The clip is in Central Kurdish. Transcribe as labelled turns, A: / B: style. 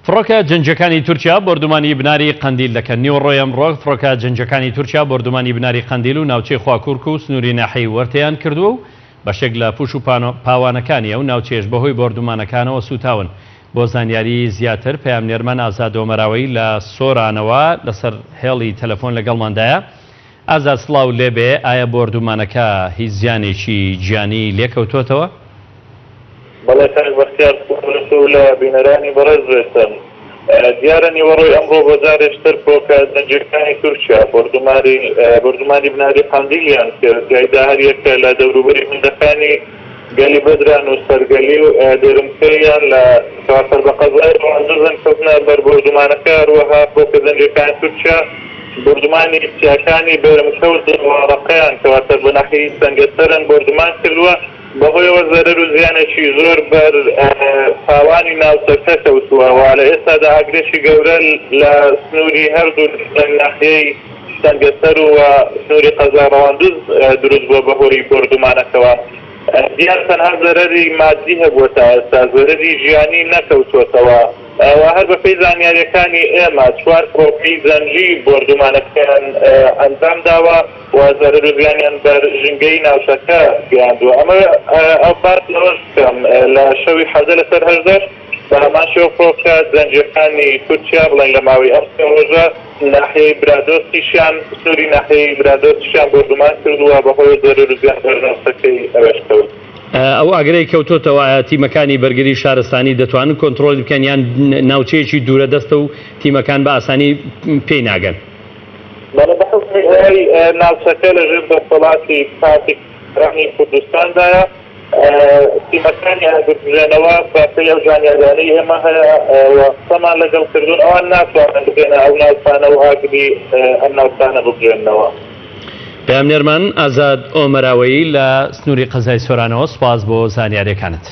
A: فڕۆکە جەنگیەکانی تورکیا بۆردومانی بناری قەندیل دەکەن. نیوەڕۆی ئەمڕۆ فڕۆکە جەنگیەکانی تورکیا بۆردومانی بناری قەندیل و ناوچەی خواکورک و سنووری ناحیەی وەرتێیان کردووە و بەشێک لە پوش و پاوانەکانی ئەو ناوچەیەش بەهۆی بۆردومانەکانەوە سووتاون. بۆ زانیاری زیاتر پەیامنێرمان ئازاد ئۆمەراوەیی لە سۆرانەوە لەسەر هێڵی تەلەفۆن لەگەڵماندایە. ئازاد سڵاو لێبێ، ئایا بۆردومانەکە هیچ زیانێکی گیانی لێکەوتۆتەوە؟
B: بەڵێ کاک بەختیار سڵاو لە تۆ و لە بینەرانی بەڕێز بێتم. دیارە نیوەڕۆی ئەمڕۆ بۆ جارێکی تر فڕۆکە جەنگییەکانی تورکیا بۆردوماری بۆردومانی بناری قەندیلیان کرد، تیایدا هەریەکە لە دەوروبەری گوندەکانی گەلی بەدران و سەرگەلی و دێرمکەیان لە کەوا سەر بە قەزای ڕەواندزن کەوتنە بەر بۆردومانەکە، هەروەها فڕۆکە جەنگییەکانی تورکیا بۆردومانی چیاکانی بێرمکە و دڵواڕەقەیان کەوا سەر بە ناحیەی سەنگەسەرن بۆردومان کردووە. بەهۆیەوە زەرەر و زیانێکی زۆر بەر پاوانی ناوچەکە کەوتووە و لە ئێستادا ئاگرێکی گەورە لە سنووری هەردوو ناحیەی سەنگەسەر و سنووری قەزای ڕەواندوز دروست بووە بەهۆی بۆردومانەکەوە. دیار تەنها زەرەری مادی هەبووە تا ئێستا زەرەری ژیانی نەکەوتووەتەوە و هەر بەپێی زانیارییەکانی ئێمە چوار فڕۆکەی جەنگی بۆردومانەکەیان ئەنجام داوە. و زەرەر و زیانیان بەر ژینگەی ناوچەکە گەیاندووە. ئەمە ئەو باس لەوەش بکەم لە شەوی 17 لەسەر 18 بە هەمان شێوە فڕۆکە جەنگییەکانی تورکیا بڵێن لە ماوەی ئەم سێ ڕۆژە ناحیەی برادۆستیشیان سنووری ناحیەی برادۆستیشیان بۆردومان کردووە بەهۆی زەرەر و زیان بەر ناوچەکەی ئەوێش کەوت.
A: ئەو ئاگرەی کەوتۆتەوە ئایا تیمەکانی بەرگری شارستانی دەتوانن کۆنتڕۆڵی بکەن یان ناوچەیەکی دوورە دەستە و تیمەکان بە ئاسانی پێی ناگەن؟
B: بەڵێ بە حوکمی ئەوەی ناوچەکە لە ژێر دەسەڵاتی پارتی کرێکارانی کوردستاندایە، تیمەکانی ئاگرکوژێنەوە بە پێی ئەو زانیاریانەی ئێمە هەیە و قسەمان لەگەڵ کردوون ئەوان ناتوانن بگەنە ئەو ناوچانە و ئاگری ئەم ناوچانە بکوژێننەوە.
A: پەیامنێرمان ئازاد ئۆمەراوەیی لە سنووری قەزای سۆرانەوە سوپاس بۆ زانیارییەکانت.